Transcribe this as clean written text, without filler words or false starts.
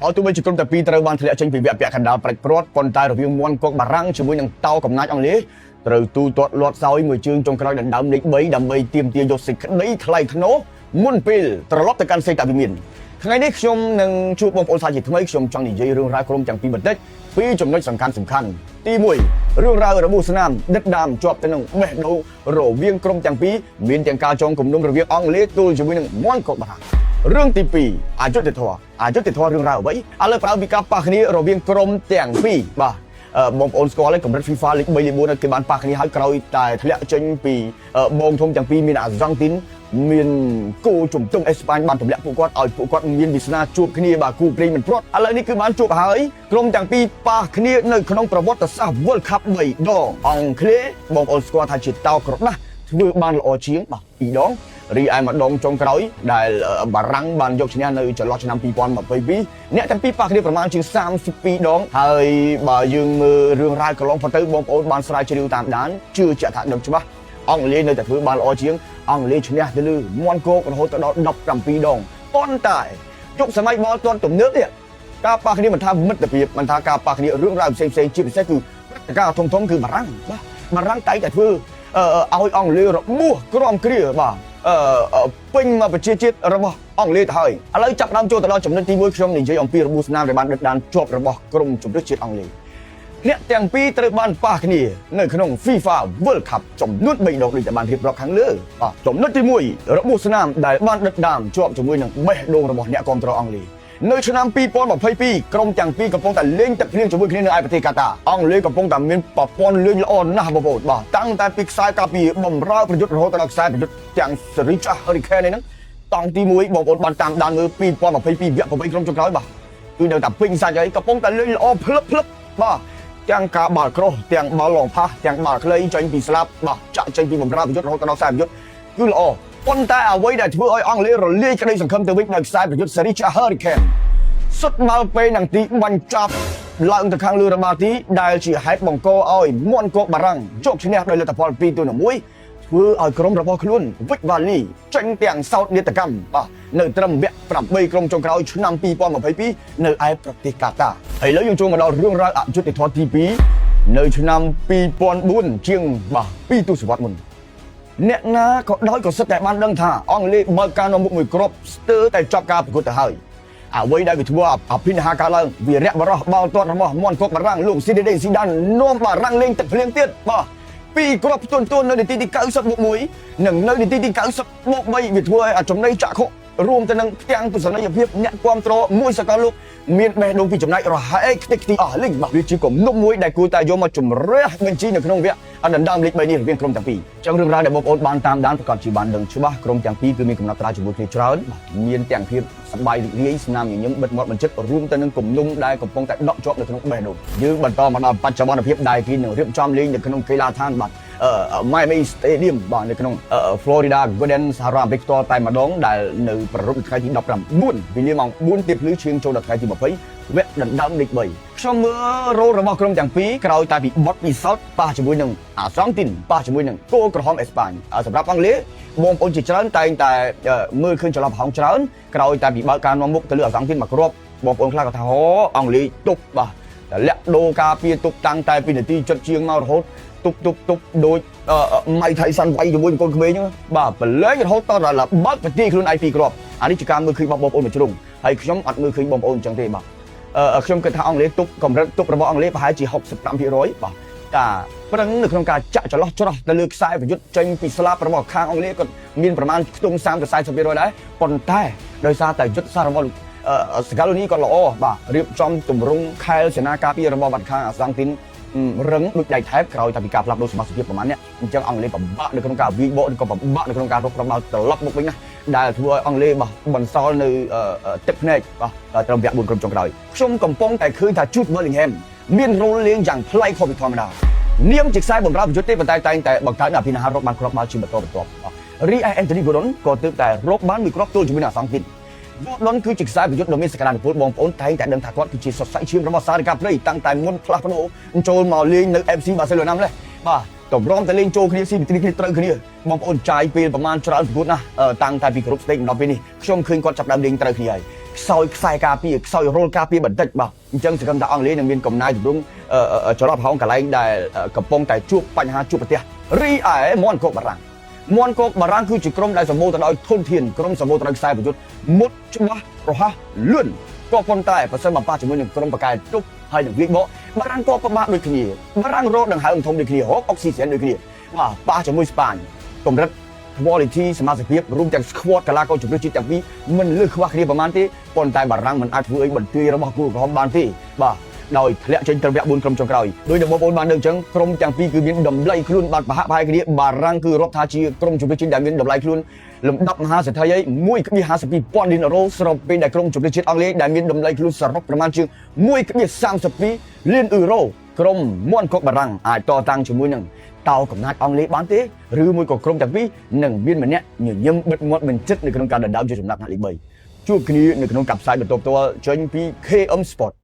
បើទោះបីជាក្រុមតែពីរត្រូវបានធ្លាក់ចេញពីវគ្គពាក់កណ្ដាលផ្ដាច់ព្រាត់ប៉ុន្តែរវាងមាន់កុកបារាំងជាមួយនឹងតោកំណាចអង់គ្លេសត្រូវទូទាត់លាត់សោយមួយជើងចុងក្រោយដណ្ដើមលេខ3ដើម្បីទាមទារយកសេចក្តីថ្លៃថ្នូរមុនពេលត្រឡប់ទៅកាន់សេតវិមានថ្ងៃនេះខ្ញុំនឹងជួបបងប្អូនសាជាថ្មីខ្ញុំចង់និយាយរឿងរ៉ាវក្រុមទាំងពីរបន្តិចពីចំណុចសំខាន់សំខាន់ទី1រឿងរ៉ាវរបួសស្នាមដិតដាមជាប់ទៅនឹងបេះដូងរវាងក្រុមទាំងពីរមានទាំងការចងគំនុំរវាងអង់គ្លេសទល់ជាមួយនឹងមាន់កុកបារាំង រឿងទី2អយុត្តិធម៌អយុត្តិធម៌រឿងរ៉ាវអ្វីឥឡូវប្រើពីការប៉ះគ្នារវាងក្រុមទាំងពីរបាទបងប្អូនស្គាល់ហើយកម្រិត FIFA លេខ3លេខ4គេបានប៉ះគ្នាហើយក្រោយតែធ្លាក់ចេញពីបងធំទាំងពីរមានអាហ្សង់ទីនមានគោជំទង់អេស្ប៉ាញបានទម្លាក់ពួកគាត់ឲ្យពួកគាត់មានវាសនាជួបគ្នាបាទគូព្រេងមិនព្រាត់ឥឡូវនេះគឺបានជួបហើយក្រុមទាំងពីរប៉ះគ្នានៅក្នុងប្រវត្តិសាស្ត្រ World Cup 3ដងអង់គ្លេសបងប្អូនស្គាល់ថាជាតោក្រដាស់ធ្វើបានល្អជាងបាទពីរដង រីឯម្ដងចុងក្រោយដែលបារាំងបានយកឈ្នះនៅចន្លោះឆ្នាំ2022អ្នកទាំងពីរប៉ះគ្នាប្រមាណជាង32ដងហើយបើយើងមើលរឿងរ៉ាវកន្លងផុតទៅបងប្អូនបានស្រាវជ្រាវតាមដានជឿជាក់ថាដឹងច្បាស់អង់គ្លេសនៅតែធ្វើបានល្អជាងអង់គ្លេសឈ្នះទៅលើមាន់គោករហូតដល់17ដងប៉ុន្តែយុគសម័យបាល់ទាត់ទំនើបនេះការប៉ះគ្នាមិនថាមិត្តភាពមិនថាការប៉ះគ្នារឿងរ៉ាវផ្សេងៗជាពិសេសគឺព្រឹត្តិការណ៍ធំៗគឺបារាំងបាទបារាំងតែងតែធ្វើឲ្យអង់គ្លេសរបួសក្រំគ្រាបាទ អឺពេញមកប្រជាជាតិរបស់អង់គ្លេសទៅហើយឥឡូវចាប់ផ្ដើមចូលទៅដល់ចំណុចទី1ខ្ញុំនិយាយអំពីរបួសស្នាមដែលបានដិតដានជាប់របស់ក្រុមជម្រើសជាតិអង់គ្លេសអ្នកទាំងពីរត្រូវបានប៉ះគ្នានៅក្នុង FIFA World Cup ចំនួន3ដងដូចតែបានរៀបរាប់ខាងលើបាទចំណុចទី1របួសស្នាមដែលបានដិតដាមជាប់ជាមួយនឹងបេះដូងរបស់អ្នកគាំទ្រអង់គ្លេសនៅឆ្នាំ2022ក្រុមទាំងពីរកំពុងតែលេងទឹកភ្លៀងជាមួយគ្នានៅឯប្រទេសកាតាអង់គ្លេសកំពុងតែមានប្រព័ន្ធលេងល្អណាស់បងប្អូនបាទតាំងតែពីខ្សែការពារបម្រើប្រយុទ្ធរហូតដល់ខ្សែប្រយុទ្ធទាំងសេរីចាស់ Hurricane នេះហ្នឹងតង់ទី1បងប្អូនបានតាមដានមើល2022វគ្គ8ក្រុមចុងក្រោយបាទគឺនៅតែពេញសាច់ហើយកំពុងតែលេងល្អភ្លឹបភ្លឹបបាទទាំងការបបាល់ក្រោះទាំងបាល់ឡងផាសទាំងបាល់ខ្លីចេញពីស្លាប់បាទចាក់ចេញពីបម្រើប្រយុទ្ធរហូតដល់ខ្សែប្រយុទ្ធគឺល្អប៉ុន្តែអ្វីដែលធ្វើឲ្យអង់គ្លេសរលាយក្តីសង្ឃឹមទៅវិញដោយខ្សែប្រយុទ្ធសេរីចាស់ Hurricane សុទ្ធបាល់ពេលនឹងទីបាញ់ចាប់ឡើងទៅខាងលើរបាទីដែលជាហេតុបង្កឲ្យមាន់គោកបារាំងយកឈ្នះដោយលទ្ធផល2ទល់នឹង1ធ្វើឲ្យក្រុមរបស់ខ្លួនវិចវ៉ាលីចេញទាំងសោតនាដកម្មបាទនៅត្រឹមវគ្គ8ក្រុមចុងក្រោយឆ្នាំ2022នៅឯប្រទេសកាតាឥឡូវយើងចូលមកដល់រឿងរ៉ាវអយុត្តិធម៌ទី2នៅឆ្នាំ2004ជាងបាទ2ទសវត្សរ៍មុន អ្នកណាក៏ដោយក៏សិតតែបានដឹងថាអង់គ្លេសបើកការនាំមុខមួយគ្រាប់ស្ទើរតែចប់ការប្រកួតទៅហើយអ្វីដែលវាធ្វើអភិនិហាកើតឡើងវីរៈបរោះបាល់ទាត់របស់មាន់គោកបារាំងលោកស៊ីឌីដេស៊ីដាននាំបារាំងលេងទឹកភ្លៀងទៀតបាទពីរគ្រាប់ផ្ទុនទួននៅនាទីទី90បូក1និងនៅនាទីទី90បូក3វាធ្វើឲ្យចំណីចាក់ខុរួមទៅនឹងផ្ទាំងទស្សនីយភាពអ្នកគ្រប់គ្រងមួយសកលលោកមានបេះដូងពីចំណែករហែកខ្ទេចខ្ទីអស់លីងបាទវាជាគំនុំមួយដែលគួរតែយកមកជំរះបញ្ជីនៅក្នុងវគ្គអណ្ដើមលេខ3នេះរវាងក្រុមទាំងពីរចឹងរឿងរ៉ាវដែលបងប្អូនបានតាមដានប្រកាសជាបានដឹងច្បាស់ក្រុមទាំងពីរគឺមានកំណត់ត្រាជាមួយគ្នាច្រើនបាទមានទាំងភាពសប្បាយរីករាយស្នាមញញឹមបិទមាត់បញ្ចិត្តរួមទៅនឹងគំនុំដែលកំពុងតែដក់ជាប់នៅក្នុងបេះដូងយើងបន្តមកដល់បច្ចុប្បន្នភាពដែលគេនឹងរៀបចំលេងនៅក្នុងកីឡាដ្ឋានបាទMiami Stadium បាទនៅក្នុង Florida Garden សហរដ្ឋអាមេរិកផ្ទាល់តែម្ដងដែលនៅប្រារព្ធថ្ងៃទី19វេលាម៉ោង4ទៀបភ្លឺឈានចូលដល់ថ្ងៃទី20វគ្គដណ្ដើមលេខ3ខ្ញុំមើលរ៉ូលរបស់ក្រុមទាំងពីរក្រោយតែពីបត់ពិសោធន៍ប៉ះជាមួយនឹងអាសង់ទីនប៉ះជាមួយនឹងគោក្រហមអេស្ប៉ាញសម្រាប់អង់គ្លេសបងប្អូនជាច្រើនតែងតែមើលឃើញចន្លោះប្រហោងច្រើនក្រោយតែពីបើកការនាំមុខទៅលើអាសង់ទីនមួយគ្រាប់បងប្អូនខ្លះក៏ថាអូអង់គ្លេសទប់បាទតែលាក់ដូរការពារទប់តាំងតែពីនាទីចិត្តជាងមករហូតទប់ទប់ទប់ដូចម៉ៃថៃសាន់វាយជាមួយកូនក្មេងហ្នឹងបាទប្រឡែងរហូតតដល់បើកប្រទីខ្លួនឯងពីរគ្រាប់អានេះជាការមើលឃើញរបស់បងប្អូនមួយជ្រុងហើយខ្ញុំអត់មើលឃើញបងប្អូនអញ្ចឹងទេបាទខ្ញុំគិតថាអង់គ្លេសទប់កម្រិតទប់របស់អង់គ្លេសប្រហែលជា65%បាទការប្រឹងនៅក្នុងការចាក់ចន្លោះច្រោះទៅលើខ្សែប្រយុទ្ធចេញពីស្លាបរបស់ខាងអង់គ្លេសក៏មានប្រមាណខ្ទង់30ទៅ40%ដែរប៉ុន្តែដោយសារតែយុទ្ធសាស្ត្ររបស់សកាឡូនីក៏ល្អបាទរៀបចំទម្រង់ខែលសេនាការពាររបស់បាត់ខាងអាសង់ទីនរឹងដូចដៃថែបក្រោយតែពីការផ្លាស់ប្ដូរសមាជិកភាពប្រហែលនេះអញ្ចឹងអង់គ្លេសពិបាកនៅក្នុងការវាយបកឬក៏ពិបាកនៅក្នុងការរកគ្រាប់បាល់ត្រឡប់មកវិញណាដែលធ្វើឲ្យអង់គ្លេសបាទបន្សល់នៅទឹកភ្នែកបាទត្រឹមវគ្គ4ក្រុមចុងក្រោយខ្ញុំកំពុងតែឃើញថា Jude Bellingham មានរោលលេងយ៉ាងប្លែកខុសពីធម្មតានាមជាខ្សែបម្រើប្រយុទ្ធទេប៉ុន្តែតែងតែបង្កើតអភិនិហារកបានគ្រាប់បាល់ជាបន្តបន្ទាប់រីឯ Anthony Gordon ក៏ទើបតែរកបានមួយគ្រាប់ទល់ជាមួយនឹងអាសង់ទីន វដុនគឺជាខ្សែប្រយុទ្ធដ៏មានសក្តានុពលបងប្អូនតែងតែដឹងថាគាត់គឺជាសរសៃឈាមរបស់សារិកាព្រៃតាំងតែមុនផ្លាស់ប្ដូរចូលមកលេងនៅ FC Barcelona ម្លេះបាទ តម្រាំតែលេងចូលគ្នាស៊ីវិធីគ្នាត្រូវគ្នាបងប្អូនចាយពេលប្រហែលច្រើនប្រកួតណាស់តាំងតែពីគ្រប់ stage មកដល់ពេលនេះខ្ញុំឃើញគាត់ចាប់ដើមលេងត្រូវគ្នាហើយខ្សោយខ្សែការពារខ្សោយរលការពារបន្តិចបាទអញ្ចឹងសង្ឃឹមថាអង់គ្លេសនឹងមានកំណែទម្រង់ចរន្តប្រហោងកន្លែងដែលកំពុងតែជួបបញ្ហាជួបប្រទះរីឯមន់កុកបារាំងមន់កុកបារាំងគឺជាក្រុមដែលសម្បូរទៅដោយធនធានក្រុមសម្បូរទៅដោយខ្សែប្រយុទ្ធមុតច្បាស់រហ័សលឿនក៏ប៉ុន្តែប្រសិនបើប៉ះជាមួយនឹងក្រុមបកកែទប់ហើយនឹងវាយបកបារាំងក៏ពិបាកដូចគ្នាបារាំងរកដង្ហើមធំដូចគ្នារកអុកស៊ីហ្សែនដូចគ្នាបាទប៉ះជាមួយស្ប៉ាញកម្រិត quality សមាជិកភាពរួមទាំង squad កីឡាករជម្រើសជាតិទាំងពីរមិនលើសខ្វះគ្នាប្រហែលទេប៉ុន្តែបារាំងមិនអាចធ្វើអីបន្ទាយរបស់គូក្រហមបានទេបាទដោយធ្លាក់ចេញត្រឹមវគ្គ4ក្រុមចុងក្រោយដោយដែលបងប្អូនបានដឹងអញ្ចឹងក្រុមទាំងពីរគឺមានតម្លៃខ្លួនបានប្រហាក់ប្រហែលគ្នាបារាំងគឺរាប់ថាជាក្រុមជម្រើសជាតិដែលមានតម្លៃខ្លួនលំដាប់មហាសេដ្ឋីហើយ1.52ពាន់លានអឺរ៉ូស្របពេលដែលក្រុមជម្រើសជាតិអង់គ្លេសដែលមានតម្លៃខ្លួនសរុបប្រមាណជាង1.32លានអឺរ៉ូក្រុមមន់កុកបារាំងអាចតតាំងជាមួយនឹងតោកំណាចអង់គ្លេសបានទេឬមួយក៏ក្រុមទាំងពីរនឹងមានម្នាក់ញញឹមបិទមាត់មិនចិត្តនៅក្នុងការដណ្ដើមជាចំណាត់ថ្នាក់លេខ3ជួបគ្នានៅក្នុងការផ្សាយបន្តផ្ទាល់ចេញពី KM Sport។